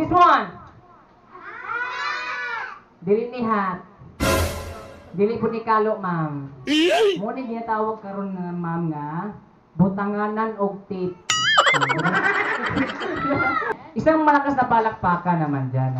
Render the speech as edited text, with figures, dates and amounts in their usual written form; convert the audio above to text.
This one. Dili ni hat. Dili po ni kalo, ma'am. Mo ni ginatawag karon nga, ma'am, nga butanganan og tape. Isang malakas na palakpakan naman dyan.